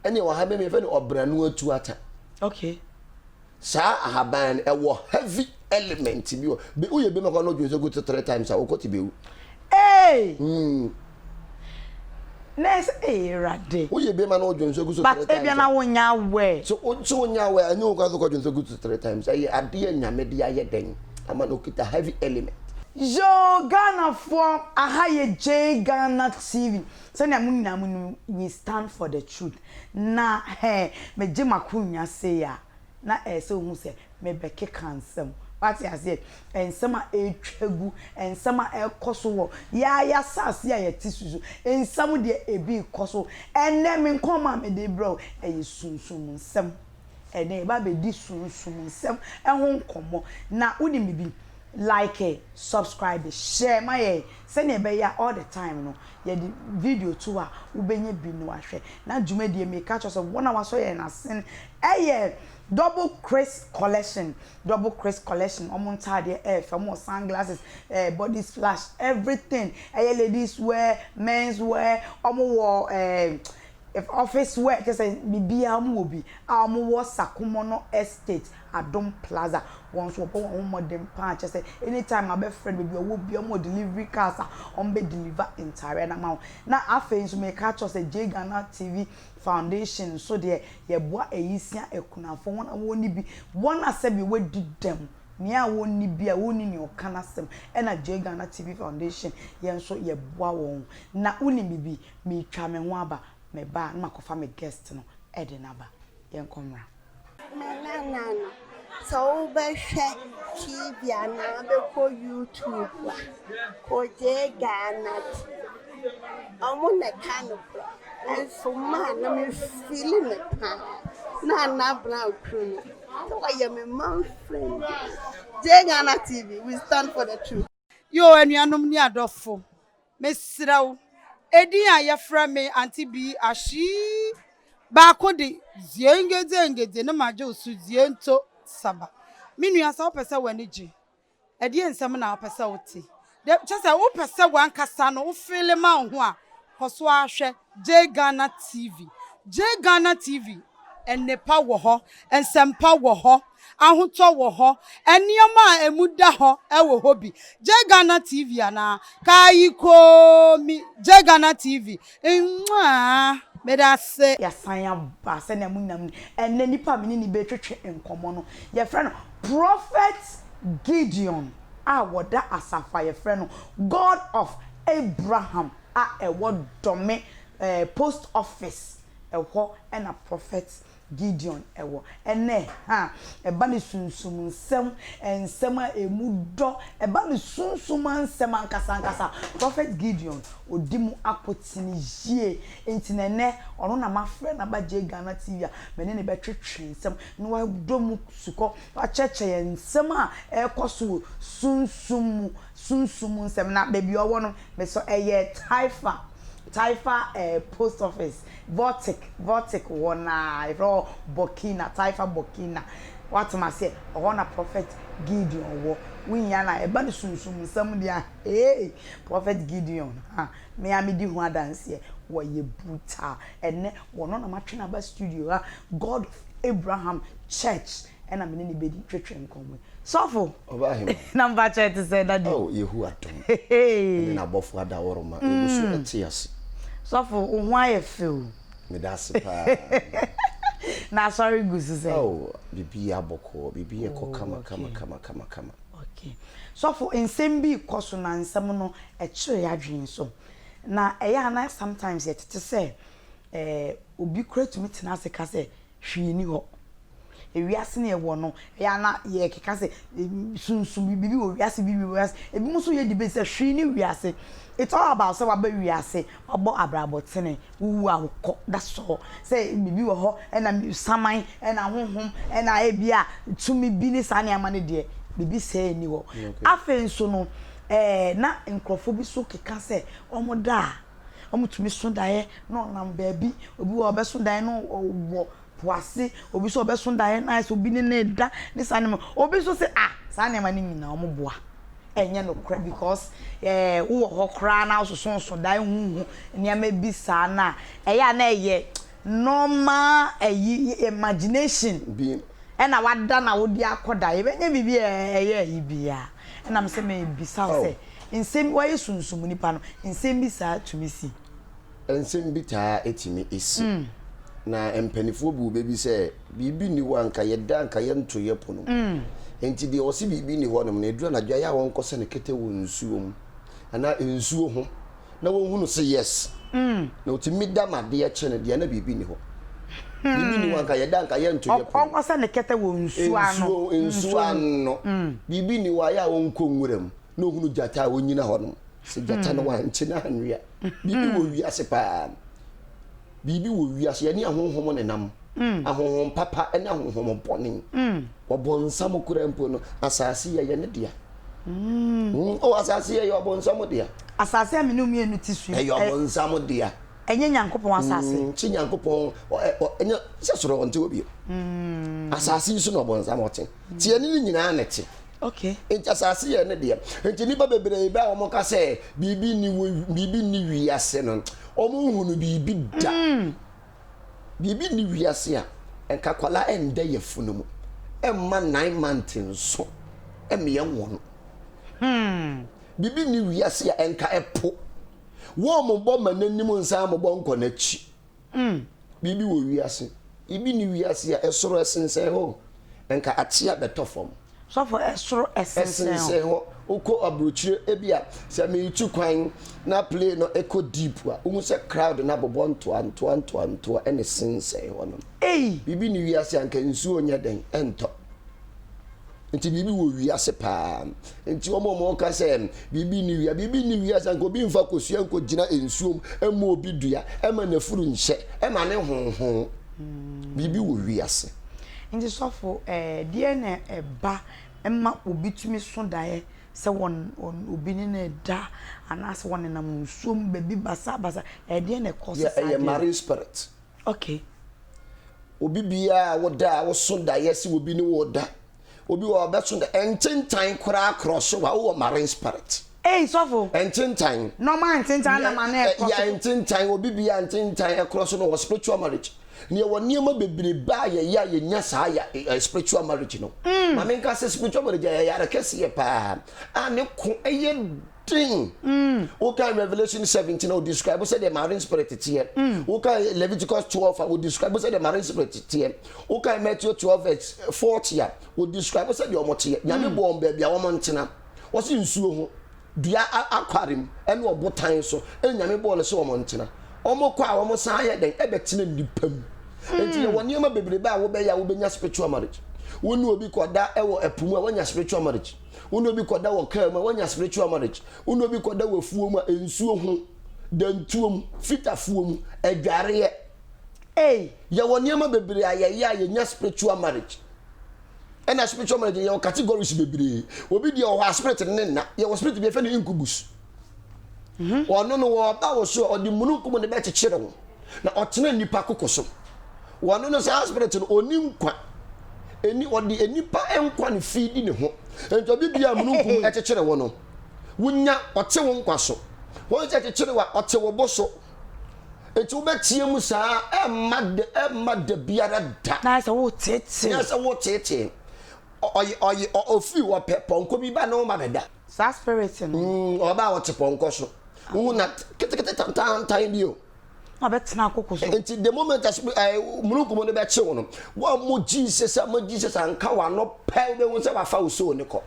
Ɛne wɔ ahaban bi yɛfrɛ no ɔbranu atuata. Okay. Saa ahaban no ɛwɔ heavy element bi wɔ. Bi woyɛ bi ma kɔ no dwonsɔ gu to three times a wokɔ te bɛwu. Hey! Na ɛsɛ ee Awurade. Woyɛ bi ma no dwonsɔ gu so three times. But ebia na wonya aware. So so wonya aware ɛnyɛ wo kwan so kɔ dwonsɔ gu so three times. Ɛyɛ adeɛ Nyame de ayɛ dɛn ama no okita heavy element. Yoo Ghanafoɔ aha yɛ Jay Ghana TV sɛnea mo nyinaa mo nim we stand for the truth na hɛɛ megye m'akonwa sei a na ɛyɛ sɛ wohu sɛ mebɛkeka nsɛm wate aseɛ nsɛm a ɛretwa gu nsɛm a ɛrekɔ so wɔ yɛa yɛasase a yɛte so so nsɛm deɛ ebi rekɔ so ɛnɛ me nkɔmmɔ a mede rebrɛ wo ɛyɛ sunsum nsɛm ɛnɛ yɛba abɛdi sunsum nsɛm ɛho nkɔmmɔ na wonim biribi like subscribe share ma yɛn sɛnea ɛbɛyɛ a all the time no yɛde video to hɔ a wobɛnya bi na wahwɛ. Na dwumadie meka kyerɛ sɛ wɔn a wasɔ yɛn asen ɛyɛ Double Chris Collection, Double Chris Collection, wɔn ntaadeɛ ɛyɛ fɛ, wɔn wɔ sunglasses, ɛɛ body splash, everything, ɛyɛ ladies wear, men's wear, wɔn wɔ ɛɛ office wear, kyerɛ sɛ biribiara wɔn wɔ bi a wɔn wɔ Sakumono Estate. Adom Plaza wɔn nso wɔbɔ wɔn ho mmɔden paa kyerɛ sɛ anytime abɛfrɛ no baabi a ɔwɔ biara wɔn wɔ delivery cars a wɔn bɛ deliver ntaareɛ no ama wo. Na afei nso meka akyerɛ wo sɛ Jay Ghana TV Foundation nso deɛ yɛboa ayisia akunafoɔ wɔn a wɔnni bi wɔn a sɛbi wɔadi dɛm nea wɔnni bi a wɔnni nea ɔka n'asɛm ɛna Jay Ghana TV Foundation yɛn nso yɛboa wɔn. Na wonim biribi meretwa me ho aba meba a na makɔfa me guest no de no aba yɛnkɔ mmra. Me nana no, sɛ wobɛhwɛ TV anaa wobɛkɔ YouTube a, kɔgye Ghana TV. Ɔmo na ɛka nokorɛ. Nso maa na me feeli no paa. Nana Brown kunu no, sɛ ɔyɛ me man friend. Gye Ghana TV, we stand for the truth. Yoo anuanom ne adɔfo, mesrɛ wo, edin a yɛfrɛ me Auntie Bi Ashii baako de, Ziengedzengedze ne magye wo so Ziento Saba. Me nua sɛ wopɛ sɛ w'ani gye, ɛdeɛn nsɛm na wopɛ sɛ wote? Dɛ, kyerɛ sɛ wopɛ sɛ w'ankasa no wo feele ma wo ho a, kɔ so ara hwɛ Jay Ghana TV. Jay Ghana TV, nnepa wɔ hɔ, nsɛmpa wɔ hɔ, ahotɔ wɔ hɔ, nneɛma a emu da hɔ wɔ hɔ bi. Jay Ghana TV anaa? Kayi koomi Jay Ghana TV. Mwaa! Meda ase. Yɛasan aba sɛnea monam no. Ɛnnɛ nipa a me ne no bɛtwetwe nkɔmmɔ no, yɛfrɛ no Prophet Gideon a wɔda asafo a yɛfrɛ no God of Abraham a ɛwɔ Dome post office ɛhɔ na Prophet Gideon wɔ. Ɛnnɛ ha, ɛba ne sunsum nsɛm, nsɛm a ɛmu dɔ, ɛba ne sunsum ansɛm ankasa ankasa. Prophet Gideon, ɔdi mu akotene yie. Nti na ɛnnɛ, ɔno na mafrɛ no aba Jay Ghana TV a me ne no bɛtwetwe nsɛm na wadɔ mu sukɔ, wakyerɛkyerɛ yɛn nsɛm a ɛrekɔ so wɔ sunsum mu, sunsum mu nsɛm. Na baabi a ɔwɔ no, mesɔ ɛyɛ Taifa. Taifa eh, post office, Vortic, Vortic hɔ no ara, yɛfrɛ hɔ Burkina, Taifa Burkina. Woate m'aseɛ? Ɛhɔ na Prophet Gideon wɔ. Wohia no a, ɛba no sunsum nsɛm deɛ a, hey, Prophet Gideon, ha, me ara medi ho adanseɛ, wɔyɛ brutal. Ɛnnɛ, wɔno na matwe no aba studio ha, God of Abraham Church. ɛna me ne no bɛdi twetwe nkɔmmɔ yi. Sɔfo! Ɔbaa hema. Na mpakyɛ ɛte sɛ daddy? Oh, Yehowa dom. Ɛne n'abɔfo adaworoma. Yɛgu so ɛte ase. Sɔfo, wo ho ayɛ fɛ o. Meda ase paa. Na asɔre gu so sɛn? Oh, biribiara bɔkɔɔ, biribiara kɔ kama kama kama kama kama. Okay. Sɔfo, nsɛm bi rekɔ so na nsɛm no ɛkyere yɛn adwene so. Na ɛyɛ a na sometimes yɛtete sɛ eh, obi koraa tumi tena ase ka sɛ hwee nni hɔ. Ewiase no yɛwɔ no, ɛyɛ a na yɛkeka sɛ sunsum biribi wɔ wiase, biribi wɔ wiase. Ebinom nso yɛ debate sɛ hwee nni wiase. It's all about sɛ waba wiase, wabɔ abrabɔ tene, wowu a wokɔ, that's all. Sɛ biribi wɔ hɔ ɛna saman, ɛna honhom, ɛna ebia tumi bi ne saa nneɛma no deɛ, biribi sɛɛ nni hɔ. Afei nso no, ɛɛ na nkurɔfoɔ bi nso keka sɛ wɔda a, Wɔtumi so daeɛ na ɔnam baabi. Obi wɔ hɔ a ɔbɛso daeɛ na ɔwɔ po ase. Obi nso ɔbɛso daeɛ na ayɛ sɛ obi ne no reda ne saa nneɛma. Obi nso se ah saa nneɛma no nyinaa wɔboa. Ɛnyɛ nokorɛ because ɛɛ wowɔ hɔ koraa na wososonso daeɛ huhu nneɛma bi saa no a, ɛyɛ a na ɛyɛ. Normal ayi imagination Bi. ɛna wada na wode akɔda yɛbɛnya biribi a ɛyɛ ayi biara ɛna mesɛ mebisa wo sɛ Oh. nsɛm wayɛ sunsum nipa no nsɛm bi saa tumi si? Nsɛm bi taa tumi si na mpaninfoɔ bu bɛ bi sɛ biribi nni hɔ a nka yɛda a nka yɛnto yɛ pono mu nti deɛ ɔse biribi nni hɔ nom no ɛduru anadwo a ɛyɛ a wɔnkɔsɛ no kɛtɛ wɔ nsuo mu anaa nsuo ho na wɔhunu sɛ yes na ɔtumi da ma adeɛ kye no deɛ na biribi nni hɔ biribi nni hɔ anka yɛda anka yɛnto yɛ pono ɔnkɔsɛ ne kɛtɛ wɔ nsuo ano nsuo ano biribi nni hɔ ayɛ a ɔnkɔ nwura mu na ɔhunu gyata a ɔnyina hɔ nom sɛ gyata no wankye no anwea biribi wɔ wiase paa biribi wɔ wiase yɛne ahonhom nenam ahonhom papa ne ahonhom bɔne Ɔbonsam koraa mpo no, asase yɛ yɛn dea. Mm. Oh, asase yɛ yɛ ɔbonsam dea. Asase a me ne mmienu te so yi. Ɛyɛ ɔbonsam dea. Ɛnyɛ Nyankopɔn asase. Mm, kye Nyankopɔn, ɛnyɛ sɛ soro ɔnte hɔ bio. Mm. Asase yi so na ɔbonsam ɔte. Mm. Tie ne ne nyinaa na ɛte. Okay. Nti asase yɛ ne deɛ. Nti nnipa bebree bɛ a wɔn ka sɛ biribi ni wɔ biribi ni wiase no, wɔn nhunu biribi da. Mm. Biribi nni wiase a nka akwadaa ɛnda yafunu mu ɛmma nine months nso ɛmmeɛ nwo no. Biribi nni wiase a nka ɛpo wɔn mobɔ ma n'anim nsan mobɔ nkɔ n'akyi. Biribi wɔ wiase, biribi nni wiase a ɛsoro ɛsensɛn hɔ nka akyea bɛtɔ fam. Sɔfo ɛsoro ɛsensɛn hɔ. Ɛsensɛn hɔ. Wokɔ aburokyire ebi a sɛ meretu kwan na plane no ɛkɔ deep a wohu sɛ crowd no abobɔ ntoa ntoa ntoa ntoa ɛna ɛsensɛn hɔ nom. Ei! Biribi nni wiase a nka nsuo nyɛ dɛn ɛntɔ. Nti biribi wɔ wiase paa. Nti wɔn a wɔka sɛ biribi nni wiase biribi nni wiase a nka obi mfa kosua nkɔgyina nsuo mu ɛmmɔ obi dua ɛma n'afuru nhyɛ ɛma ne honhon. Biribi wɔ wiase. Nti sɔfo eh, deɛn na ɛba ma obi tumi so daeɛ sɛ wɔn wɔn obi ne no reda anaasɛ wɔnenam nsuo mu baabi basabasa, ɛdeɛn na ɛkɔɔse Yeah, saa ɛyɛ adeɛ no? marine spirit. Okay. Obi biara a woda a woso daeɛ sɛ obi ne wo da. Obi wɔ hɔ a ɔbɛso da ntentan koraa korɔ so a wowɔ marine spirit. Ei sɔfo. Ntentan. Normal ntentan na ma na ɛkorɔ so. Yeah, ntentan obi biara ntentan ɛkorɔ so no wɔ spiritual marriage. Na yɛwɔ nneɛma bebrebe a yɛyɛ a yɛnya saa ya eh, spiritual marriage no. Mm. Ma menka sɛ spiritual marriage ɛyɛ yare kɛseɛ paa a ne ko ɛyɛ den. Mm. Woka Revelation 17 a describe sɛ the marine spirit teɛ. Mm. Woka Leviticus 12 a describe sɛ the marine spirit teɛ. Woka Matthew 12 verse 40 a describe sɛ deɛ wɔn teɛ. Nyame mm. bɔ wɔn baabi a wɔn ntena. Wɔsi nsuo ho. Dua akware mu ne ɔbotan so na Nyame bɔɔ no sɛ wɔn ntena. Wɔn kɔ a wɔn san yɛ dɛn ɛbɛtena nnipa mu. Enti yɛwɔ nneɛma bebrebe a wobɛyɛ a wobɛnya spiritual marriage. Wo ne obi kɔda wɔ ɛpo mu a woanya spiritual marriage. Wo ne obi kɔda wɔ kaa mu a woanya spiritual marriage. Wo ne obi kɔda wɔ afuo mu a nsuo ho, dantuo mu, fitafuo mu, adwareɛ. Ei! Yɛwɔ nneɛma bebree a yɛyɛ a yɛnya spiritual marriage. Ɛna spiritual marriage yɛwɔ categories bebree. Obi deɛ wɔ hɔ a spirit ne nna. Yɛwɔ spirit bi yɛfrɛ no incubus. Mhm. Ɔno no wɔba wo so a ɔde mununkum ne bɛkyekyere wo na ɔtena nipa koko so. Wɔno no saa spirit no ɔni nkwa. Ɛni ɔde nipa nkwa ne feedi ne ho. Nti obi bia mununkum ɛkyekyere wo no wonya ɔte wo nkwa so. Wɔn sɛ kyekyere wa ɔte wo bo so. Enti wobɛteɛ mu saa ɛmma da ɛmma da biara da. Na ayɛ sɛ woteetee. Na ayɛ sɛ woteetee. Ɔyɛ ɔyɛ ofiri ɔpɛ pɔnkɔ bi ba na ɔma bɛda. Saa spirit no. Mm, ɔba a ɔte pɔnkɔ so. Wohu na ketekete tantantan bi o. Na ɔbɛtena akoko so. Enti the moment as ɛɛ mununkum no bɛkye wo no, wɔn Jesus a mo Jesus anka w'ano pɛ wobɛhu sɛ wafa wo soul ne kɔ.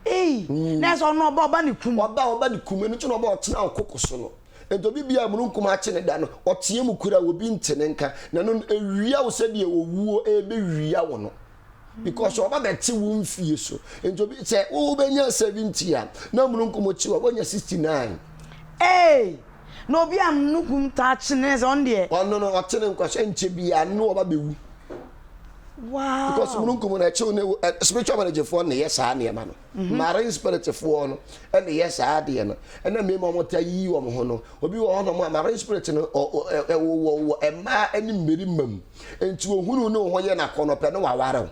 Ei, na ɛsɛ ɔno ɔba ɔba ne kum. Ɔba ɔba ne kum, ɛno nti na ɔba ɔtena ɔkoko so no. Enti obi biara a mununkum akye no da no, ɔteɛ mu kura obi nte ne nka, na ɛno no, ewia wo sɛdeɛ owuo rebɛwia wo no. Because ɔba bɛte wo mfie so. Enti obi sɛ wobɛnya 70 a, na mununkum kye wo a, woanya 69. Ei! Na obi a mununkum taa kye no sɛ ɔno deɛ. Ɔno no, ɔte ne nkwa so, ɛnkyɛ biara no ɔba bɛwu. Wow! Because mununkum no ɛkye wo no, spiritual manager foɔ na ɛyɛ saa nneɛma no. Marine spirit foɔ no na ɛyɛ saa adeɛ no. Ɛna mmarima a wɔtaa yiyi wɔn ho no, obi wɔ hɔnom a marine spirit no ɛwɔ wɔ mmaa ne mmarima mu. Nti ohunu ne ho yɛ n'akɔnɔ pɛ na waware wo.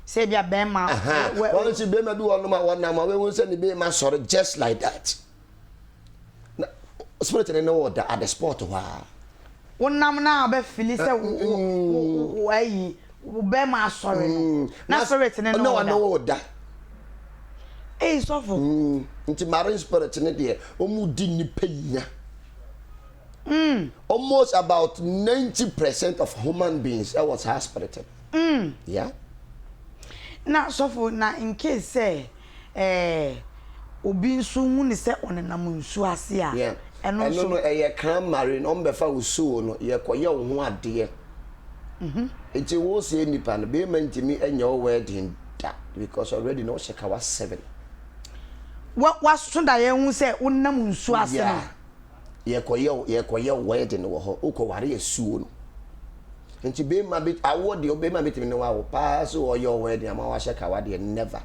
Sɛ ebi a bɛrima. Wɔn nso bɛrima bi wɔ hɔnom a wɔnam a wɔn sɛ ne bɛrima sɔre just like that. Na spirit no ne wɔ da at the spot hɔ a. Wonam na wobɛ fili sɛ wo wo wo ayi wo bɛrima asɔre no na spirit ne ne wo da. Na wo da. Ei sɔfo. Nti marine spirit ne deɛ wɔn di nipa nya. Almost about 90% of human beings ɛwɔ saa spirit no. Yeah. Na sɔfo na in case sɛ ɛɛ obi nso hu ne sɛ ɔnenam nsuo ase a, Yeah. ɛno Ɛno nso. no ɛyɛ cranberry na ɔmbɛfa wo soul no yɛkɔyɛ wo ho adeɛ. Nti wo sɛ nipa no bɛrima ntumi nyɛ wo wedding da because already na wohyɛ kawa 7. Wa waso da yɛn ho sɛ wonam nsuo ase no. Yeah. Yɛkɔyɛ wo yɛkɔyɛ wo wedding wɔ hɔ wokɔware asuo no. Nti bɛrima bi awoɔ deɛ bɛrima bɛtumi ne wo awo paa sɛ ɔyɛ wo wedding ama wahyɛ kawa deɛ never.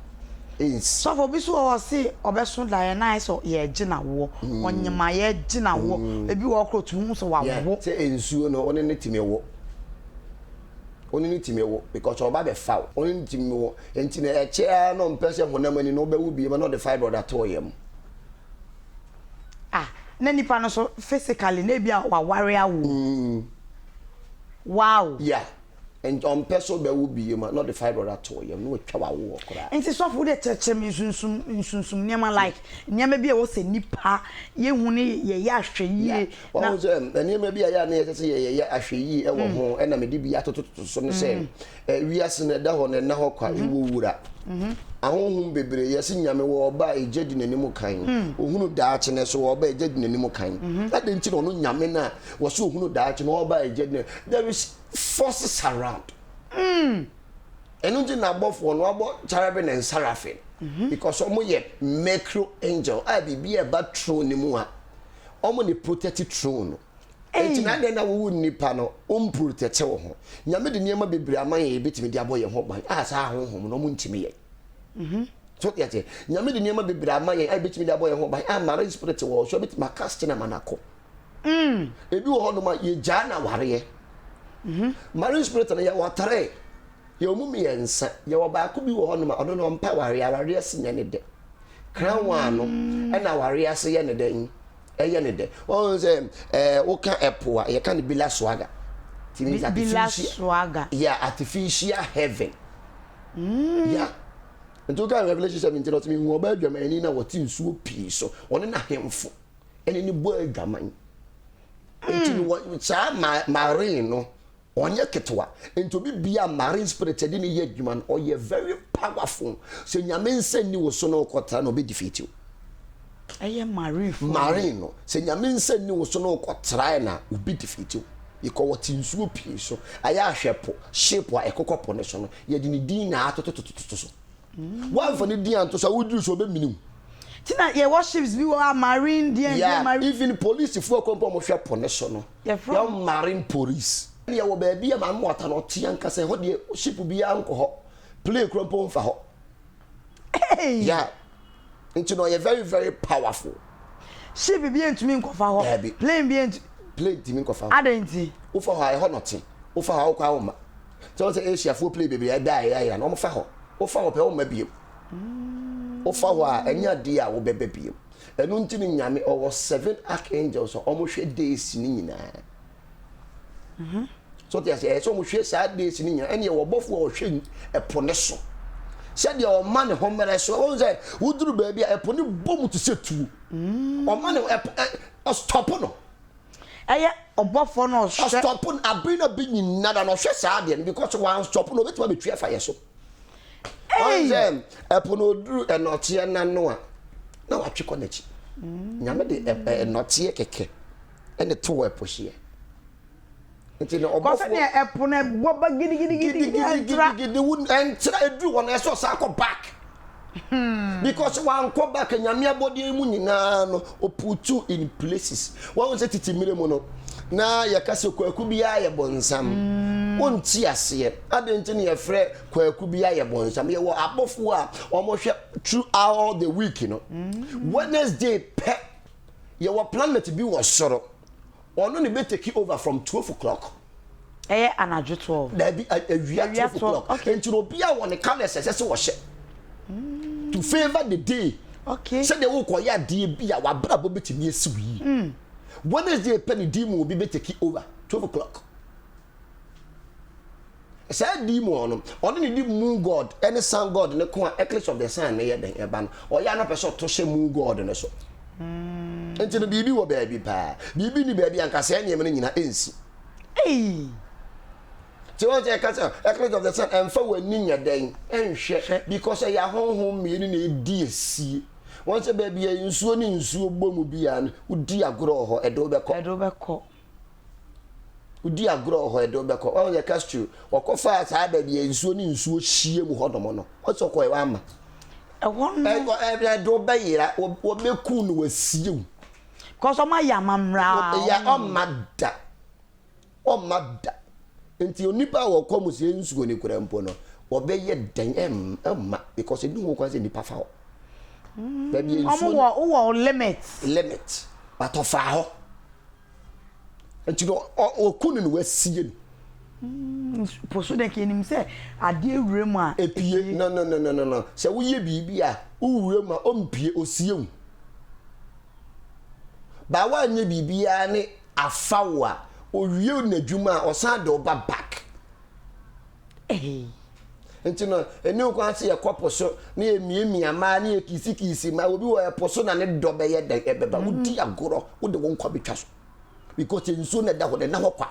Ɛnsi. Sɔfo obi so wɔ hɔ ɔse ɔbɛso daeɛ na ayɛ sɛ yɛregye no awoɔ, ɔnyem a yɛregye no awoɔ, ebi wɔ hɔ koraa otumi hu sɛ Yeah, wawo. sɛ nsuo no ɔne no tumi wo. Ɔne no tumi wo because ɔba bɛfa wo. Ɔne no tumi wo. Nti na ɛkyɛ ara na ɔmpɛ sɛ honam ani no wobɛwo bio ma na ɔde fibroid ato wo yam. Ah, na nipa no so physically na ebi a waware awo. Wow. Yeah, nti ɔmpɛ sɛ ɔbɛwo bio ma na ɔde fibroid ato wo yam na watwa w'awoɔ koraa. Nti sɔfo wo deɛ kyerɛkyerɛ me nsunsum nsunsum nneɛma like nneɛma bi a ɛwɔ sɛ nipa yɛhu ne yɛyɛ ahwɛyie Yeah, na. wahu sɛ nneɛma bi a yɛ a na yɛsɛ sɛ yɛyɛ ahwɛyie wɔ ho ɛna mede bi atotototo so ne sɛ wiase no ɛda hɔ no ɛnna hɔ kwa ɛwɔ wura. Ahonhom bebree yɛse Nyame wɔ ɔba a egya di n'anim kan, ohunu daakye no so wɔ ɔba a egya di n'anim kan. Adɛn nti na ɔno Nyame no a wɔse ohunu daakye no ɔba a egya di n'anim? There is forces around. Ɛno nti na abɔfoɔ no wɔabɔ cherubim and seraphim because wɔn yɛ Mercury angel a biribi a ɛba throne no mu a wɔn na protect throne no. Enti na adɛn na wowu nnipa no womprotɛte wo ho? Nyame de nneɛma bebree ama yɛn yɛbɛtumi de abɔ yɛn ho ban a saa ahonhom no ɔmo ntumi yɛn. So te aseɛ? Nyame de nneɛma bebree ama yɛn a yɛbɛtumi de abɔ yɛn ho ban a marine spirit wɔ hɔ so ɛbɛtumi akasti no ama no akɔ. Ebi wɔ hɔnom a yɛgyaa no awareɛ. Marine spirit no yɛwɔ tere, yɛwɔ mu mmiɛnsa, yɛwɔ baako bi wɔ hɔnom a ɔno no ɔmpɛ awareɛ, awareɛ ase nyɛ ne dɛ. Crown one no ɛna awareɛ ase yɛ ne dɛ. Ɛyɛ ne dɛ. Wɔn sɛ ɛɛ woka ɛpo a yɛka no bila swaga. Ti means Bila artificial. swaga. Yeah, artificial heaven. Yeah. Nti woka Revelation 17 ɔsɛ mehu ɔbaa adwamanni na wɔte nsuo pii so ɔne n'ahemfo ɛne ne bɔ adwaman. Nti no wɔ saa ma marine no Ɔnyɛ ketewa. Nti obi bia marine spirit ɛde ne yɛ adwuma no ɔyɛ very powerful. Sɛ Nyame nsa nni wo so na wokɔ tra no ɔbɛ defeat wo. Ɛyɛ marine foɔ no. Marine no sɛ Nyame nsa nni wo so na wokɔ trae no a obi defeat wo. Because ɔte nsuo pii so. Ayɛ ahwɛ po, ship a ɛkokɔ po no so no yɛde ne din na atototototo so. Woamfa ne din anto so a woduru so ɔbɛmini wo. Nti na yɛwɔ ships bi wɔ hɔ a marine deɛn deɛn Yeah, marine. even policefoɔ kɔ mpo a wɔhwɛ po no so no Yɛfrɛ Yɛwɔ wɔn. marine police. Ɛna yɛwɔ baabi a Maame Wata no ɔte ankasa, ɛhɔ deɛ ship biara nkɔ hɔ, plane kura mpo mfa hɔ. Hey! Yeah. Nti no ɔyɛ very very powerful. Ship bi ntumi nkɔfa hɔ. Daabi. Plane bi ntumi. Plane ntumi nkɔfa hɔ. Adɛn nti? Wofa hɔ a ɛhɔ na ɔte. Wofa hɔ a wokɔ a womma. Sɛ wɔn sɛ Asiafoɔ plane bebree ɛda a ɛyɛ ayera no wɔfa hɔ. Wofa hɔ pɛ womma bio. Wofa hɔ a ɛnyɛ adeɛ a wobɛba bio. Ɛno nti no Nyame ɔwɔ seven archangels a ɔmo hwɛ days no nyinaa. So te aseɛ, ɛyɛ sɛ ɔmo hwɛ saa days no nyinaa. Ɛne ɛwɔ ɔbɔfoɔ a ɔhwɛ ɛpo ne so. Sɛdeɛ ɔma ne ho mmerɛ so, wɔn sɛ woduru baabi a ɛpo no bɔ mu te sɛ tuo. Ɔma ne ɛpo ɛ ɔstɔpo no. Ɛyɛ ɔbɔfoɔ no ɔhwɛ. Ɔstɔpo no abere na bi nyinaa da no ɔhwɛ saa adeɛ no because wɔn stɔpo no obetumi abɛtwi afa yɛ so. Ɔn sɛ ɛpo no oduru ɛnɔteɛ n'ano a na watwe kɔ n'akyi. Nyame de ɛnɔteɛ kɛkɛ ɛna to wɔ ɛpo hyeɛ. Nti no ɔbɔfoɔ. Kɔsɛ deɛ ɛpo no ɛbɔ ba gidigidigidi ɛntra. Gidigidigidi wo ɛntra eduru hɔ no ɛsɛ ɔsan kɔ back. Because wankɔ back Nyame abɔdeɛ mu nyinaa no ɔputu in places. Wahu sɛ tete mmerɛ mu no na yɛka sɛ kwaku biara yɛ bonsam. Wonte aseɛ. Adɛn nti na yɛfrɛ kwaku biara yɛ bonsam? Yɛwɔ abɔfoɔ a wɔhwɛ throughout the week no. Wednesday pɛ yɛwɔ planet bi wɔ soro. Ɔno na ɛbɛ take over from 12 o'clock. Ɛyɛ anadwo 12. Dabi, awia 12 o'clock. Okay. Nti no obiara wɔ ne colours ɛsɛ sɛ wɔhyɛ. To favour the day. Okay. Sɛdeɛ wokɔyɛ adeɛ bi a w'abrabɔ bɛtumi asi wo yie. Wednesday pɛ ne demon obi bɛ take over. 12 o'clock. Saa demon no, ɔne ne di moon god ne sun god ne ko a eclipse of the sun no yɛ dɛn ɛba no, ɔyɛ a na ɔpɛ sɛ ɔto hyɛ moon god no so. Nti no biribi wɔ baabi paa. Biribi ni baabi anka saa nneɛma no nyinaa ɛnsi. Ei! Nti wɔn sɛ ɛka sɛ eclipse of the sun ɛmfa w'ani nyɛ dɛn ɛnhwɛ because ɛyɛ ahonhom mmienu na ɛdi asie. Wɔn sɛ baabi a nsuo ne nsuo bɔ mu biara no, wodi agorɔ wɔ hɔ, ɛde wobɛkɔ. Ɛde wobɛkɔ. Wodi agorɔ wɔ hɔ, ɛde wo bɛkɔ. Wahu sɛ Castro, wɔkɔfaa saa baabi a nsuo ne nsuo hyia mu hɔnom no, wɔn sɛ ɔkɔɛ wamma. Ɛhɔ no. Ɛkɔ ɛde wo bɛyera, wɔbɛku no wɔasie wo. Because wɔn ayɛ amammerɛ. Ya ɔmma da, ɔmma da. Nti onipa a wɔkɔ mu sɛ nsuo no kura mpo no, wɔbɛyɛ dɛn ɛmma because ɛni ho kwan sɛ nipa fa hɔ. Baabi a nsuo. Wɔn wɔ wɔ limit. Limit, but ɔfaa hɔ. Nti no ɔku no na wasie no. Mm, po so de nka yɛnim sɛ adeɛ wura mu a. Epie no no no no no no sɛ woyɛ biribi a wowura mu a ɔmpie osie wo. Baa woanyɛ biribiara ne afa wo a owie n'adwuma a ɔsan de wo ba back. Nti no ɛni kwan sɛ yɛkɔ po so na yɛmiamia mmaa na yɛkiisikiisi mmaa. Obi wɔ ɛpo so na ne dɔ bɛyɛ dɛn ɛbɛba. Mm. Wodi agorɔ wode wo nkwa bɛtwa so because nsuo na ɛda hɔ na ɛna hɔ kwa.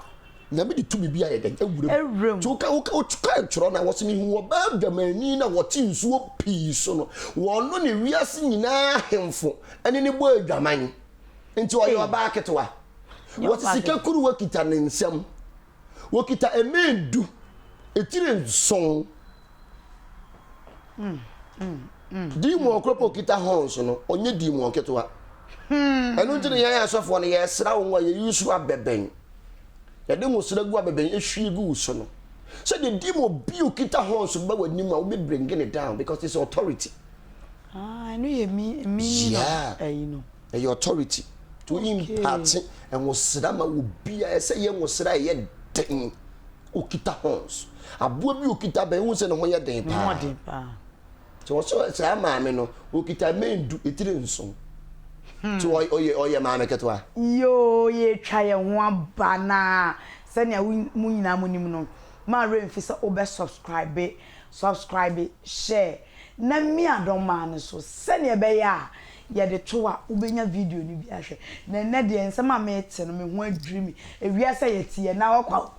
Nyame de tumi bi ayɛ dɛn awura mu. Nti woka woka woka ntwerɛ na wɔsɛ mehu ɔbaa dwamani na wɔte nsuo pii so no wɔno ne wiase nyinaa ahemfo ɛne ne bɔ adwaman. Nti ɔyɛ ɔbaa ketewa. Wɔte sika kuruwa kita ne nsam. Wɔkita mmɛn du, etire nson. Demon koro pɛ okita horns no, ɔnyɛ demon ketewa. Ɛno nti na yɛn asɔfoɔ no yɛsra wɔn a yɛyi so abɛbɛn. Yɛde nwosra gu abɛbɛn ehwie gu wo so no. Sɛdeɛ demon bi okita horns ba w'anim a wobɛ bring it down because it's authority. Ah, ɛno yɛ mi mi yeah. ɛyi no. Ɛyɛ authority to impart nwosra ma obiara. Ɛsɛ yɛ nwosra a ɛyɛ den. Okita horns. Aboa bi okita bɛn wohu sɛ ne ho yɛ den paa. Sɛ wɔsɛ saa maame no okita mmɛn du etiri nson. So ɔyɛ ɔyɛ maame ketewa. Yoo yɛtwa yɛn ho aba na sɛnea mo nyinaa mo nim no ma werɛ mfi sɛ wobɛ subscribe subscribe share na mia dɔmmaa no so sɛnea ɛbɛyɛ a yɛde to a wobɛnya video no bi ahwɛ. Na ɛnnɛ deɛ nsɛm a mete no me ho adwiri me. Ewiase a yɛte yi ɛnna hɔ kwa o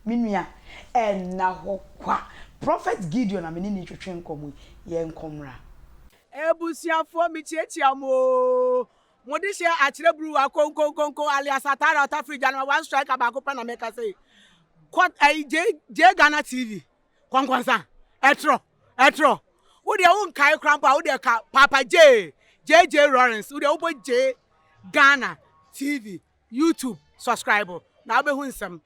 me nua, ɛnna hɔ kwa. Prophet Gideon a me ne no retwetwe nkɔmmɔ yi, yɛnkɔ mmra. Abusuafoɔ mekyiakyia mo oo. Mo de hyɛ akyerɛ bruwa konkonkonko alias Atara Ɔtafiri Gyanema one striker baako pɛ na meka sei. Kɔ ɛyi J J Ghana TV kɔnkɔnsa ɛtrɔ ɛtrɔ wo deɛ wo nkae koraa mpo a wo deɛ ka Papa J JJ Lawrence wo deɛ wobɔ J Ghana TV YouTube subscribe na wobɛhu nsɛm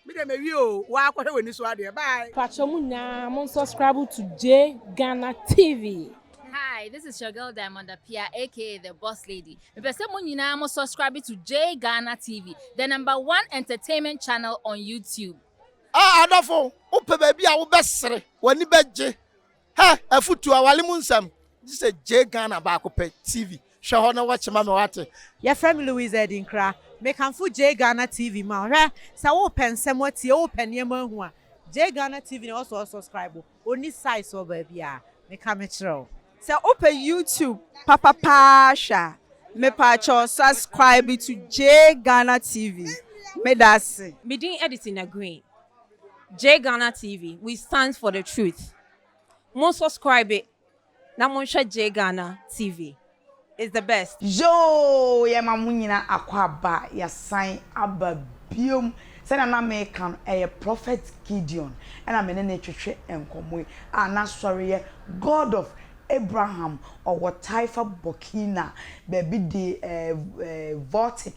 me deɛ mawie o waa kɔhwɛ w'ani so adeɛ bye. Pakyɛ mo nyinaa mo nsubscribe to J Ghana TV. Hi, this is your girl Diamond Apia, aka the Boss Lady. Mepɛ sɛ mo nyinaa mo subscribe to J Ghana TV, the number one entertainment channel on YouTube. Ah adɔfo, wopɛ baabi a wobɛsere, w'ani bɛgye. Hɛ, afutuo, awale mu nsɛm, gye sɛ Jay Ghana baako pɛ TV. Hwɛ hɔ na watch ma me wate. Yɛfrɛ me Louise Adinkra. Mekamfo Jay Ghana TV ma wo. Hwɛ, sɛ wopɛ nsɛm atie, wopɛ nneɛma ahu a, Jay Ghana TV na ɛwɔ sɛ ɔsubscribe. Ɔnni size wɔ baabiara. Meka mekyerɛ wo. Sɛ wopɛ YouTube papa paa hwɛ a, mepaakyɛw subscribe to Jay Ghana TV. Medase. Me din de Tina Green. Jay Ghana TV, we stand for the truth. Mon subscribe na monhwɛ Jay Ghana TV. It's the best. Yoo yɛma mo nyina akwaaba yasan aba biom sɛnea na meka no ɛyɛ prophet Gideon ɛna me ne no retwetwe nkɔmmɔ yi a n'asɔre yɛ God of Abraham ɔwɔ Taifa Burkina baabi de ɛɛ Vortic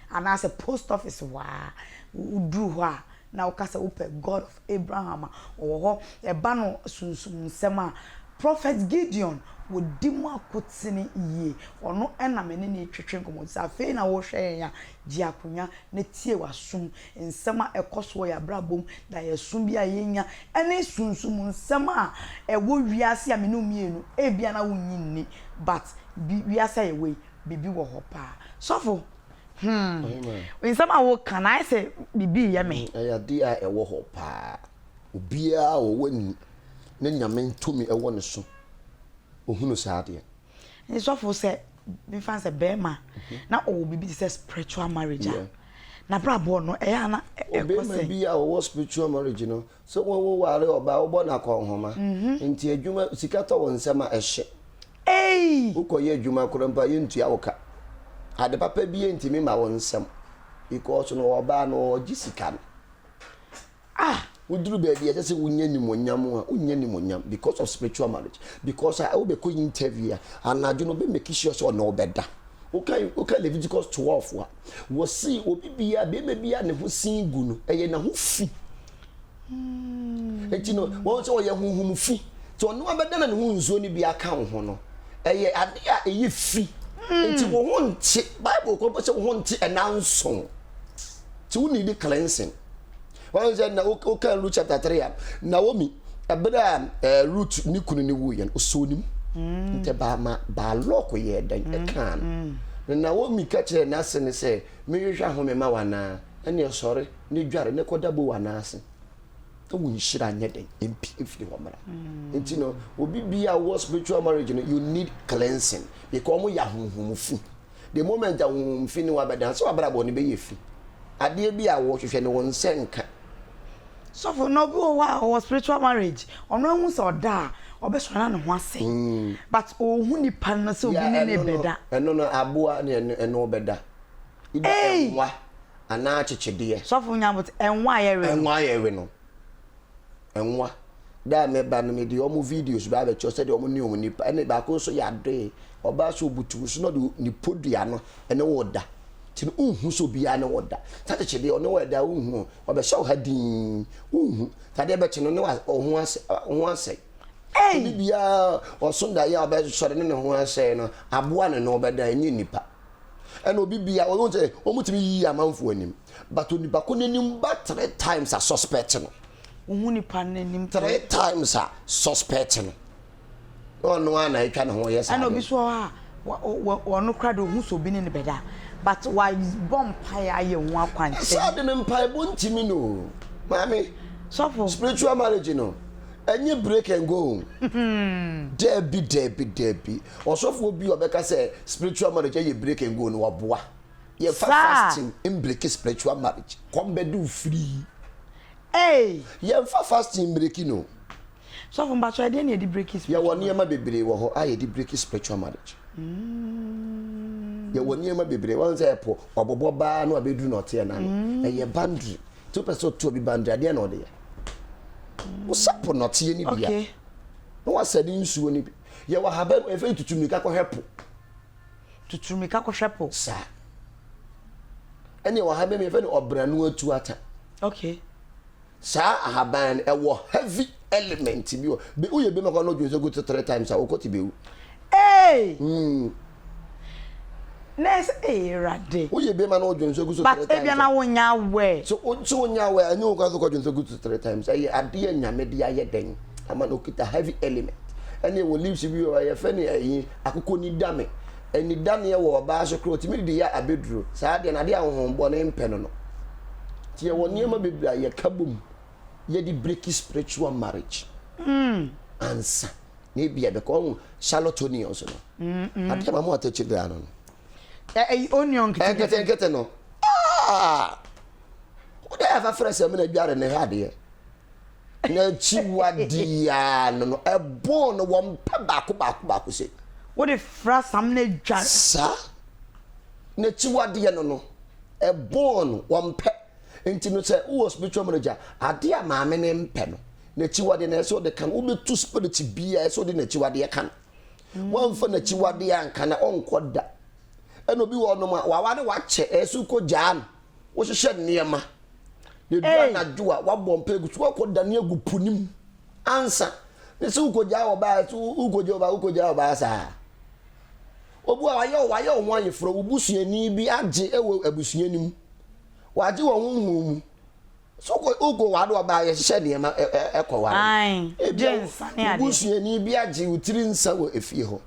anaasɛ post office hɔ ara woduru hɔ a na woka sɛ wopɛ God of Abraham a, ɔwɔ hɔ. Ɛba no sunsum nsɛm a, Prophet Gideon, ɔdi mu akotene yie. Ɔno na me ne no retwetwe nkɔmmɔ. Sɛ afei na worehwɛ yɛn a, gye akonnwa na tie w'asom. Nsɛm a ɛkɔ so wɔ yɛn abrabɔ mu, daeɛso bi a yɛnya, ne sunsum nsɛm a ɛwɔ wiase a me ne wo mmienu, ebia na wonnye nni, but bi, wiase a yɛwɔ yi, biribi wɔ hɔ paa. Sɔfo, Hmm. Nsɛm a woka no ayɛ sɛ biribi reyɛ me. Ɛyɛ adeɛ a ɛwɔ hɔ paa. Obiara a ɔwɔ ani na Nyame tumi wɔ ne so, ɔhunu saa adeɛ no. Nti sɔfo sɛ memfa no sɛ bɛɛma na ɔwɔ biribi te sɛ spiritual marriage a, n'abrabɔ no ɛyɛ a na ɛkɔ sɛn? Ɔbɛɛma bi a ɔwɔ spiritual marriage no, sɛ wo ware ɔbaa wobɔ no akɔnhoma, nti adwuma sika tɔ wo nsam a ɛhye. Ei! Wokɔyɛ adwuma koraa mpo a yɛntua wo ka. Ade papa bi ntumi ma wo nsam because no ɔbaa no ɔgye sika no. Ah! Woduru baabi a ɛsɛ sɛ wonya animuonyam a, wonnya animuonyam because of spiritual marriage. Because a wobɛkɔ interview a, anadwo no ɔbɛ make sure sɛ ɔne wo bɛda. Woka woka Leviticus 12 a, wɔse obi biara, bɛrima biara ne ho sin gu no, ɛyɛ n'aho fi. Enti no, wɔn sɛ ɔyɛ honhom fi. Nti ɔno abɛda na ne ho nsuo no bi aka wo ho no, ɛyɛ ade a ɛyɛ fi. Nti wo ho nte, Bible kɔ mpo sɛ wo ho nte ɛna nson. Nti wo need cleansing. Wɔn sɛ na woka Ruth chapter 3 a, Naomi, ɛberɛ a eh, Ruth ne kunu ne wuiɛ no, ɔsɔɔ ne mu. Nti baa ma baa lɔɔko yɛɛ dɛn ɛkaa no. Na Naomi ka kyerɛɛ n'ase ne sɛ, mehwehwɛ ahome ma wo anaa? Ɛneɛ sɔre ne dware ne kɔda Boa nan ase na wo nhyira nyɛ dɛn mpie mfiri hɔ mmra. Nti no obi bia a wɔ spiritual marriage no you need cleansing because wɔn yɛ ahonhom fi. The moment a honhom fi ne wabɛda sɛ wabrabɔ no bɛyɛ fi. Adeɛ bi a wɔhwehwɛ no wɔn nsa nka. Sɔfo na obi wɔ hɔ a ɔwɔ spiritual marriage ɔno ahu sɛ ɔda a ɔbɛsɔre na ne ho asɛe but ɔhu nipa no sɛ obi ne ne bɛda. Ɛno no aboa ne ɛno bɛda. Either Ei! ɛnwa anaa akyekyedeɛ. Sɔfo Nyabot, ɛnwa a yɛwe no. Ɛnwa a yɛwe no. Ɛnwa. Da a mɛba no, mede wɔn videos ba abɛkyerɛ sɛdeɛ wɔn ne wɔn nipa. Ɛne baako nso yɛ adoe. Ɔbaa sɛ ɔbutu so na ɔde ne podua no ɛne wo da. Nti no, wonhu sɛ obiara ne wo da. Sɛ akyekyedeɛ ɔne wo ɛda a, wonhu. Ɔbɛhyɛ wo ha dinn. Wonhu. Sɛ adeɛ bɛkye no, ne wa wo ho asɛ wo ho asɛe. Ei! Obi biara ɔso daeɛ a ɔbɛsɔre ne ne ho asɛe no, aboa ne ne ɔbɛda, ɛnyɛ nipa. Ɛna obi bia wɔn sɛ wɔn tumi yiyi amanfo anim but onipa ko n'anim ba three times a suspect no. Wohu nipa n'anim three times a suspect no. Na ɔno a na atwa ne ho yɛ saa. Ɛna obi so hɔ a wɔn kora de ohun sɛ obi ne ne bɛda but wabɔ mpaeɛ ayɛ ho akwankyɛn. Saa de no mpaebɔ ntumi no maame. Sɔfo. Spiritual marriage no ɛnyɛ break and go. Dɛbi dɛbi dɛbi. Ɔsɔfoɔ bi a ɔbɛka sɛ spiritual marriage ɛyɛ break and go no ɔboa. Yɛfa fasting mbreki spiritual marriage. Kɔm bɛde wo free. Hey! Yɛnfa fasting mbreki no. Sɔfo mpatsɔ ɛdeɛ na yɛde breki spiritual Yɛwɔ nneɛma bebree wɔ hɔ a yɛde breki spiritual marriage. Yɛwɔ nneɛma bebree wɔn sɛ ɛpo ɔbɔbɔ baa no abɛduru na ɔteɛ n'ano. Ɛyɛ boundary. Tí o pɛ sɛ ɔtu obi boundary adeɛ na ɔde yɛ. Wosa po nɔteɛ no bi a na wasɛ ne nsuo no bi. Yɛwɔ ahaban mu yɛfrɛ no tutu mmirika kɔhwɛ po. Tutu mmirika kɔhwɛ po. Saa. Ɛne ɛwɔ ahaban mu yɛfrɛ no ɔbranu atuata. Okay. Saa ahaban no ɛwɔ heavy element bi wɔ. Be woyɛ bi ma kɔ no dwonsɔ gu three times a wokɔ te bewu. Hey! Na ɛsɛ ee Awurade. Woyɛ bi ma na wodwonsɔ gu so three times. But ebia na wonya aware. So so wonya aware ɛnyɛ wo kwan so kɔ dwonsɔ gu so three times. Ɛyɛ adeɛ a Nyame de ayɛ dɛn ama no okita heavy element. Ɛne ɛwɔ leaves bi wɔ hɔ yɛfrɛ no ɛyi akokɔ nidame. Anidaneɛ wɔ ɔbaa so koraa otumi de yɛ abɛduro. Saa adeɛ no adeɛ a honhommɔne mpɛ no no. Nti yɛwɔ nneɛma bebree a yɛka bom yɛde break spiritual marriage ansa. Na ebia bɛkɔ ɔho shallot onions no. Adeɛ ma mo atɛkyi daa no no. Ɛyi onion nketenkete. Nketenkete no. Ah! Wode afa frɛ sɛ mena dware ne ha adeɛ. N'akyiwadeɛ no no ɛbɔn no wɔn pɛ baako baako baako se. Wode fra sam na dware. Saa. N'akyiwadeɛ no no ɛbɔn no wɔn pɛ. Nti no sɛ wowɔ spiritual manager adeɛ a maame ne mpɛ no. N'akyiwadeɛ no ɛsɛ ɔde ka no wobɛtu spirit biara ɛsɛ ɔde n'akyiwadeɛ ka no wɔmfa n'akyiwadeɛ anka na ɔnkɔ da ɛna obi wɔ ɔnom a waware wakyɛ ɛsɛ wokɔ gyaa no wohyehyɛ nneɛma na edu anadwo a wabɔ mpa egu so wakɔ dane agu po ne mu ansa ne sɛ wokɔ gyaa ɔbaa so wokɔ gyaa ɔbaa wokɔ gyaa ɔbaa saa obi a wayɛ wayɛ ɔho ayeforɔ wo busuani bi agye ɛwɔ abusua no mu wagye wɔ honhom mu So wokɔ wokɔ ware ɔbaa yɛhyehyɛ nneɛma ɛkɔ ware. Ae, Ebia gye nsa ne adeɛ. Wobusuani bi agye wo tiri nsa wɔ efie hɔ.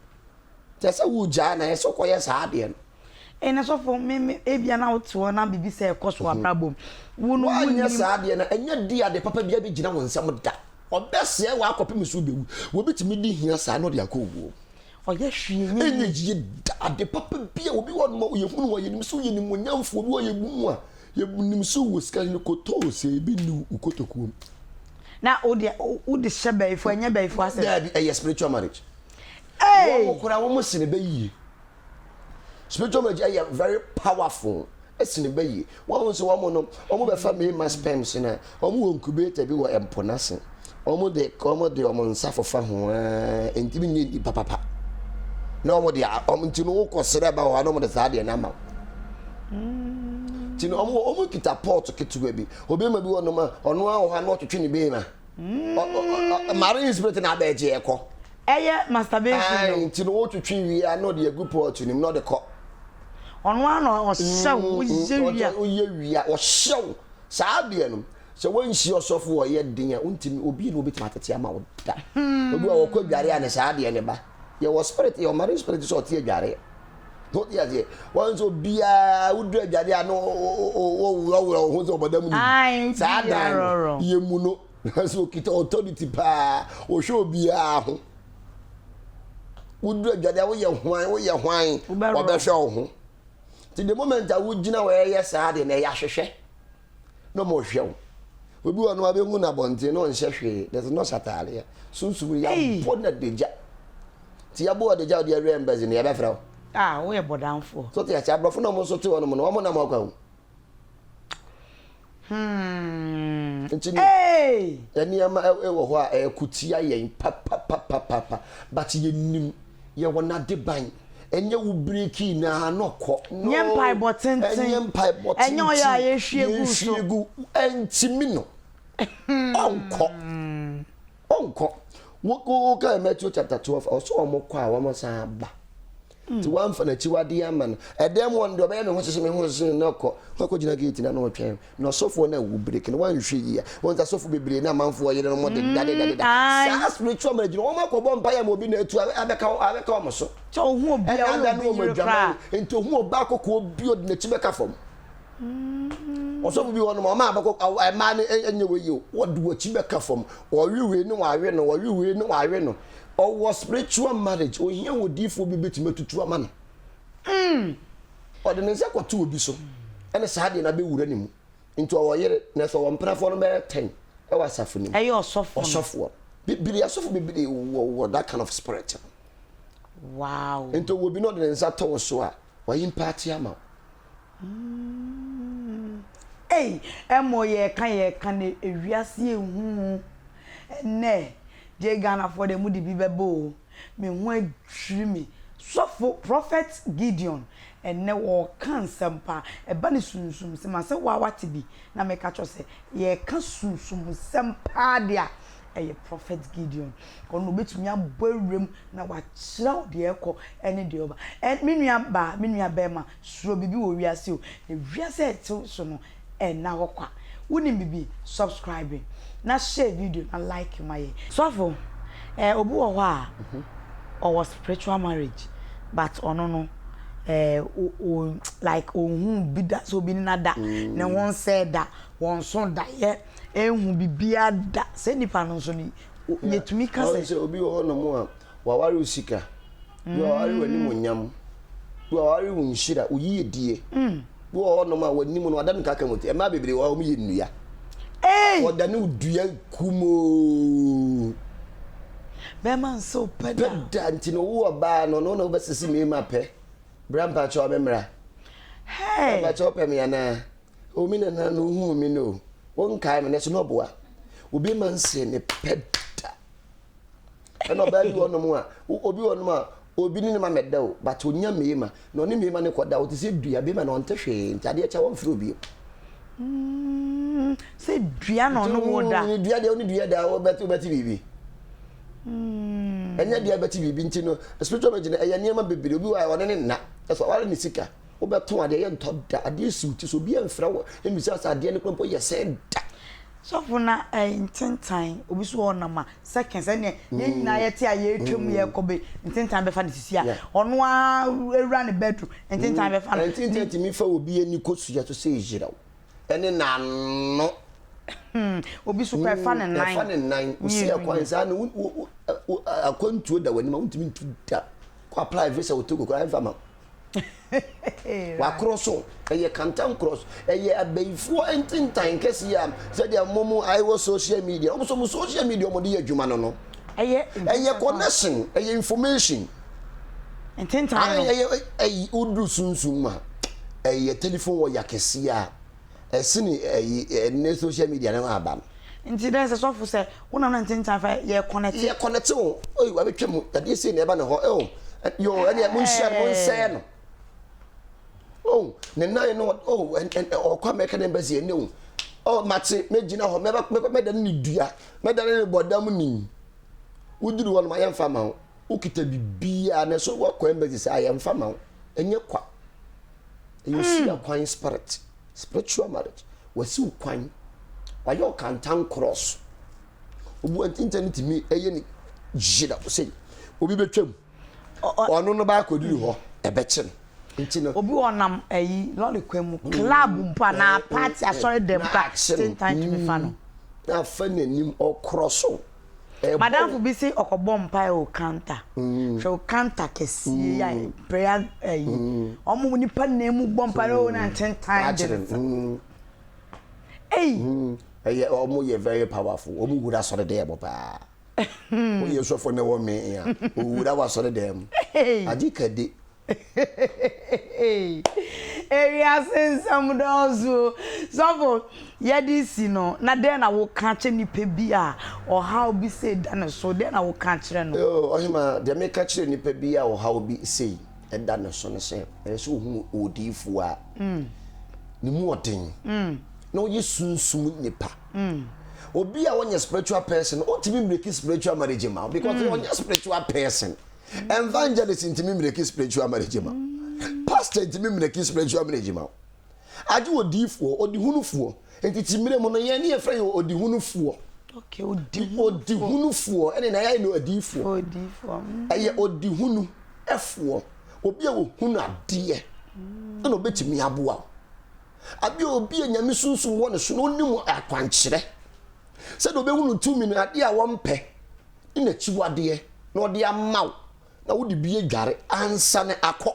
Kyɛ sɛ wogyaa na ɛsɛ wokɔyɛ saa adeɛ no. Ɛna sɔfo me me ebia na wote hɔ na biribi sɛ ɛkɔ so wɔ abrabɔ mu. Wo no Woanyɛ wonnim. saa adeɛ no, ɛnyɛ de ade papa biara bɛgyina wo nsam da. Ɔbɛsɛe wo akɔpem sɛ wobɛwu. Obi tumi di hia saa na ɔde akɔ owuo. Ɔyɛ hwee nyɛ Ɛnyɛ yie. yie da. Ade papa bi a obi wɔ hɔnom a yɛhunu a yɛnim sɛ woyɛ nimonyamfoɔ, obi wɔ hɔ a yɛbu mu a yɛnim sɛ wowɔ sika no kotoo sɛ ebi nni wo kotokuo mu. Na wo deɛ wode hyɛ bayifoɔ ɛnyɛ bayifoɔ asɛm. Daabi, ɛyɛ spiritual marriage. Hey! Wɔn koraa wɔn sene bɛ yie. Spiritual marriage ɛyɛ very powerful ɛsene bɛ yie. Wɔn nso wɔn no wɔn bɛfa mmarima sperms na wɔn wɔ incubator bi wɔ mpo n'ase. Wɔn de wɔn de wɔn nsa fofa ho aa ntumi nye nipa papa. Na wɔn de wɔn nti no wokɔ srɛ ba wɔ hɔ na wɔn de saa deɛ no ama wo. Nti no wɔn wɔn kita pot ketewa bi. Obi ma bi wɔ nom a ɔno ara wɔ hɔ a na ɔtwetwe ne bɛɛma. Marine spirit na abɛgye ɛkɔ. Ɛyɛ masturbation no. Nti no wotwetwe wie a na ɔde agu pot no mu na ɔde kɔ. Ɔno ara na ɔhyɛ wo woyɛ wie a. Woyɛ wie a ɔhyɛ wo saa adeɛ no sɛ wanhyia ɔsɔfo a ɔyɛ den a wontumi obi na obetumi atete ama wo da. Obi a ɔkɔ adware a ne saa adeɛ no ba. Yɛwɔ spirit yɛwɔ marine spirit sɛ ɔte adware. Wote aseɛ? Wɔn nso obiara woduru adware a na wɔworɔworɔ wo ho sɛ ɔbɔdam ni. Saa dan no yɛ mu no nanso okita authority paa ɔhwɛ obiara ho. Woduru adware a woyɛ hwan woyɛ hwan ɔbɛhwɛ wo ho. Nti the moment a wogyina hɔ ɛyɛ saa deɛ na ɛyɛ ahwehwɛ na ɔmo hwɛ wo. Obi wɔ no abɛhu no abɔnten na ɔnhyɛ hwee na ɛsɛ na ɔhyɛ ataadeɛ. Sunsum yɛabɔ no adagya. Nti yɛbɔ adagya a ɔde awura embassy no yɛbɛfrɛ wo. Ah, woyɛ bɔdamfoɔ. So te ase aborɔfo na ɔmo nso te hɔ nom no ɔmo nam hɔ kwa o. Hmm. Nti no nneɛma ɛwɔ hɔ a ɛko tia yɛn papapapapa but yɛnim yɛwɔ n'adeban ɛnyɛ wo biriki na na ɔkɔ. No Nyɛ mpaebɔ tenten. Ɛnyɛ mpaebɔ tenten. Ɛnyɛ ɔyɛ a yɛhwie gu so. Yɛhwie gu ɛntimi no ɔnkɔ. Ɔnkɔ. Wo wo wokae Matthew chapter 12 ɔsɛ wɔn kɔ a wɔn san ba. Nti wɔamfa n'akyiwadeɛ ama no. Ɛdɛm wɔn deɛ ɔbɛyɛ ne ho hyehye me ho hyehye na ɔkɔ. Wakɔ gyina gate na na ɔtwɛn. Na ɔsɔfoɔ no awu break no wanhwɛ yie a. Wɔn sɛ asɔfo bebree na amanfoɔ yere no mo de da de da de da. Saa spiritual marriage no wɔn akɔbɔ mpaeɛ ama obi na atu abɛka abɛka wɔn so. Sɛ ohun obi a Ɛna ɔyɛ ada ne obi wɔn yere koraa. adwaman. Nti ohun ɔbaa kɔkɔɔ bi ɔde n'akyi bɛka fam. Ɔsɔfo bi wɔ nom ɔma abɛkɔ mmaa no nyɛ wei yie o wɔde wɔkyi bɛka fam ɔwe wei ne wɔawe no ɔwe wei ne wɔawe no ɔwɔ spiritual marriage ohia wɔ diifoɔ bi bɛtumi atutu ama no ɔde ne nsa kɔto obi so ɛne saa deɛ no abɛwura ne mu nti ɔwɔ yere na sɛ ɔwɔ mpenafoɔ no bɛyɛ tɛn ɛwɔ asafo no mu ɛyɛ ɔsɔfo no ɔsɔfoɔ bebree asɔfo bebree wɔ wɔ that kind of spirit no wow nti ɔwɔ bi na ɔde ne nsa tɔ wo so a wayi mpaate ama wo Mm. Ei, ɛmɔ yɛka yɛka na ewiase ehu o. Ɛnɛ, gye Ghanafoɔ deɛ mode bi bɛba o. Me ho adwiri me. Sɔfo Prophet Gideon, ɛnɛ wɔɔka nsɛm paa. Ɛba ne sunsum nsɛm a, sɛ woa wate bi na meka kyerɛ wo sɛ yɛka sunsum nsɛm paa deɛ a, ɛyɛ Prophet Gideon. Ɔno obetumi abɔ awuram na wakyerɛ wo deɛ ɛkɔ ɛne deɛ ɔba. Ɛ, me nua baa, me nua bɛɛma, Suro biribi wɔ wiase o, na wiase a ɛte so no ɛnna hɔ kwa. Wonim biribi? Subscribe na share video na like ma yɛn. Sɔfo, eh obi wɔ hɔ a ɔwɔ spiritual marriage but ɔno no eh o o like onhuu bi da sɛ obi ne no ada, ne ho nsɛɛ da, wɔnso daeɛ, enhu biribiara da. Saa nipa no nso no yɛtumi ka sɛ. Sɛ obi wɔ hɔnom a Waware wo sika, bi waware w'animuonyam, bi waware wo nhyira, wo yiyedie. Bi wɔ hɔnom a w'anim no wada no kaka mu ti. Mmaa bebree wɔ hɔ a wɔyɛ nnua. Wɔdane wo dua kumoo. Bɛrima nsɛ wo pɛ da. Pɛ da nti no wo ɔbaa no no na wobɛsisi mmarima pɛ. Bra mpakyɛw me mmra. Hey. Mpakyɛw pɛ me anaa? O me nana no ohuu me no. Wonkae me na so na ɔboa. Obi ma nsɛ ne pɛ da. Ɛna ɔbaa bi wɔ nom a obi wɔ nom a obi ne ne ma mɛda o but onya mmarima na ɔne mmarima ne kɔda ɔte sɛ dua bɛrima na ɔnte hwee nti adeɛ kyɛ wɔmfrɛ obi. Mm, sɛ dua na ɔne wo da. Mm, dua deɛ ɔne dua da wobɛte wobɛte biribi. Mm. Ɛnyɛ dua bɛte biribi nti no spiritual marriage no ɛyɛ nneɛma bebree obi wɔ a ɔne ne nna ɛsɛ ɔware ne sika wobɛto adeɛ yɛ ntɔ da adeɛ si wo ti so obi amfrɛ wo mmisa sɛ adeɛ no kora mpo yɛ sɛ da. Sɔfo na ɛɛ ntentan obi so ɔnam a seconds ɛneɛ yɛn nyinaa yɛte a yɛretwa mu yɛrekɔ bɛ ntentan bɛfa no sisi a ɔno ara awura ne bedroom ntentan bɛfa no. Ntentan tumi fa obi ani kosua so sɛ ɛhyira wo ɛne n'ano. Obi so kora ɛfa ne nan. Ɛfa ne nan osi ɛkwan saa no akwantuo da w'anim a wontumi ntu da kɔ apply visa wɔ Togo koraa ɛmfa ma wo. Wakorɔ so, ɛyɛ kantankorɔ, ɛyɛ abayifoɔ ntentan kɛseɛ a sɛdeɛ mo mo ayɛ wɔ social media, wɔn nso mo social media wɔn de yɛ adwuma no no. Ɛyɛ ɛyɛ connection, ɛyɛ information. Ntentan no. Ɛyɛ ɛyi woduru sunsum mu a, ɛyɛ telephone wɔ ya kɛseɛ a ɛsene ɛyi ɛnɛ social media no aba no. Nti dɛ sɛ sɔfo sɛ wonam na ntentan fa yɛ connect. Yɛ connect o, oyi wabɛtwa mu, adeɛ sei na ɛba ne hɔ, oh, yo ɛneɛ monhyia no, monsɛɛ no. Oh, ne nan no, oh, ɔkɔ American embassy ɛnɛ o, oh, mate, mɛgyina hɔ, mɛba, mɛdane ne dua, mɛdane ne bɔdam ni. Woduru hɔ no ma yɛmfa ma wo, wokita biribiara, na so woakɔ embassy saa yɛmfa ma wo, ɛnyɛ kwa. Ɛyɛ osia kwan spirit. Spiritual marriage, wasi wo kwan, wayɛ wo kantan cross. Obu ntintan no tumi ɛyɛ ne gyina sɛ obi bɛtwam. Ɔno no baakɔduru hɔ, ɛbɛkye no. Nti no. Obi ɔnam ayi lɔre kwan mu, club mpo anaa party asɔre dɛm kora, tintan tumi fa no. Na afa n'anim ɔkorɔ so. Madamfo bi se ɔkɔbɔ mpae wɔ counter. Hwɛ wo counter kɛseɛ yi a prayer ayi. Ɔmo nipa na emu bɔ mpae o na ntentan de ne nsa. Ei. Ɛyɛ ɔmo yɛ very powerful. Ɔmo wura asɔre dɛm mu paa. Woyɛ sɔfo na ɛwɔ mee a, owura wɔ asɔre dɛm mu. Agye kadi. Ewiase nsɛm dɔɔso o. Sɔfo, yɛde si no, na dɛn na woka kyerɛ nipa bi a ɔhaw bi sei da ne so? Dɛn na woka kyerɛ no? Oh, ɔhema, deɛ meka kyerɛ nipa bi a ɔhaw bi sei da ne so ne sɛ, ɛsɛ sɛ ɔhunu odiyifoɔ a ne mu ɔden na ɔyɛ sunsum nipa. Obi a ɔnyɛ spiritual person no, ɔntumi mbreki spiritual marriage ma wo because ɔnyɛ spiritual person. Evangelist ntumi mmireki spiritual marriage ma. Pastor ntumi mmireki spiritual marriage ma. Agye odiifoɔ, odihunufoɔ. Nti ti mmerɛ mu no yɛn ne yɛfrɛ yɛ odihunufoɔ. Okay, odihunufoɔ ɛne na yɛayɛ no adiifoɔ. Odiifoɔ. Ɛyɛ odihunu ɛfoɔ. Obi a ohunu adeɛ ɛna obetumi aboa wo. Adeɛ obi a nyame sunsum wɔ ne so na onim akwankyerɛ. Sɛdeɛ obehunu tumi no adeɛ a wɔmpɛ. ne n'akyiwadeɛ na ɔde ama wo na wode bi adware ansa ne akɔ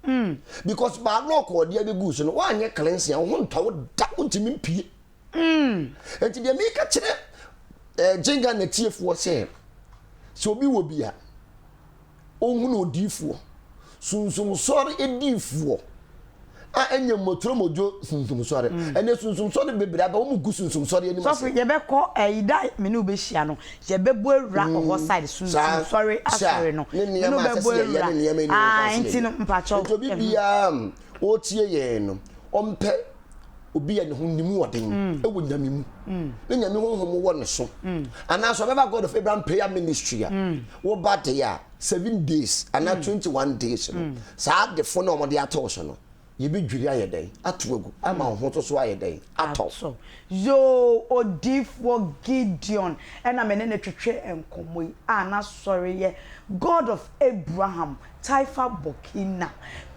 mm. because baa lɔɔko ɔde abɛgu so no woanyɛ cleansing a wo ho ntɔ wo da wontumi mpie mm. nti deɛ meka kyerɛ eh, gyenga na tiefoɔ sɛ sɛ obi wɔ bi a ɔnhunu odiyifoɔ, sunsumsɔre adiyifoɔ a ɛnyɛ mmotoromodwo sunsumsɔre. Mm. Ɛnɛ sunsumsɔre bebree aba, wɔn gu sunsumsɔre anim ase. Sɔfo yɛbɛkɔ ɛyi da me ne wobɛhyia no, yɛbɛbɔ awura mm. ɔhɔ side sunsumsɔre asɔre no. Ne nneɛma a ɛsɛ sɛ yɛyɛ ne nneɛma anim ah, nti no mpakyɛw. Nti obi biara ɔretie yɛn no, ɔmpɛ obi a ne ho ne mu ɔden mm. wɔ nyame mu mm. ne nyame honhom wɔ ne so mm. anaasɛ ɔbɛba god of abraham prayer ministry a woba de a seven days anaa 21 days no saa adefo na wɔde ato so no yɛbɛdwiri ayɛ dɛn ato agu ama wo ho to so ayɛ dɛn atɔ. Yoo odiyifoɔ Gideon ɛna me ne no twetwe nkɔmmɔ yi a n'asɔre yɛ God of Abraham Taifa Burkina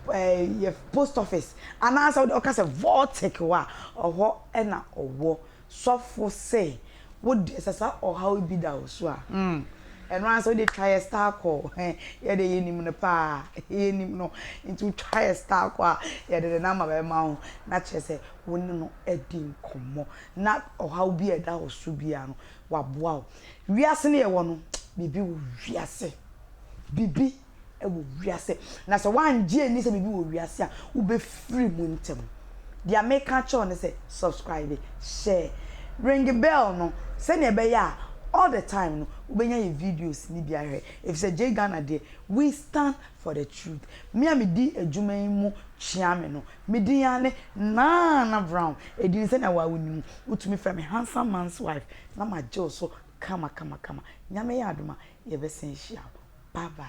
ɛɛ post office anaasɛ wode ɔka sɛ Voltic hɔ a ɔhɔ na ɔwɔ. Sɔfo se wo deɛ sɛ saa ɔhaw yi bi da wo so a hmm ɛno ara sɛ wode twa yɛ star call yɛ deɛ yɛnim no paa yɛnim no nti wotwa yɛ star call a yɛde ne number bɛma wo na kyerɛ sɛ wo ne no adi nkɔmmɔ na ɔhaw bi a ɛda wo so biara no waboa wo. Wiase no yɛwɔ no biribi wɔ wiase biribi wɔ wiase. Na sɛ woangye anni sɛ biribi wɔ wiase a, wobɛfiri mu ntɛm. Deɛ meka akyerɛ wo ne sɛ, subscribe, share, ring bell no sɛdeɛ ɛbɛyɛ a all the time no wobɛnya yɛn videos no bi ahwɛ. Ɛfiri sɛ Jay Ghana deɛ, we stand for the truth. Me a medi adwuma yi mu kyea me no, me din ara ne Nana Brown. Ɛdin sɛdeɛ wo ara wonim, wotumi frɛ me handsome man's wife na magye wo so kama kama kama. Nyame yɛ adom a, yɛbɛsan ahyia. Bye bye.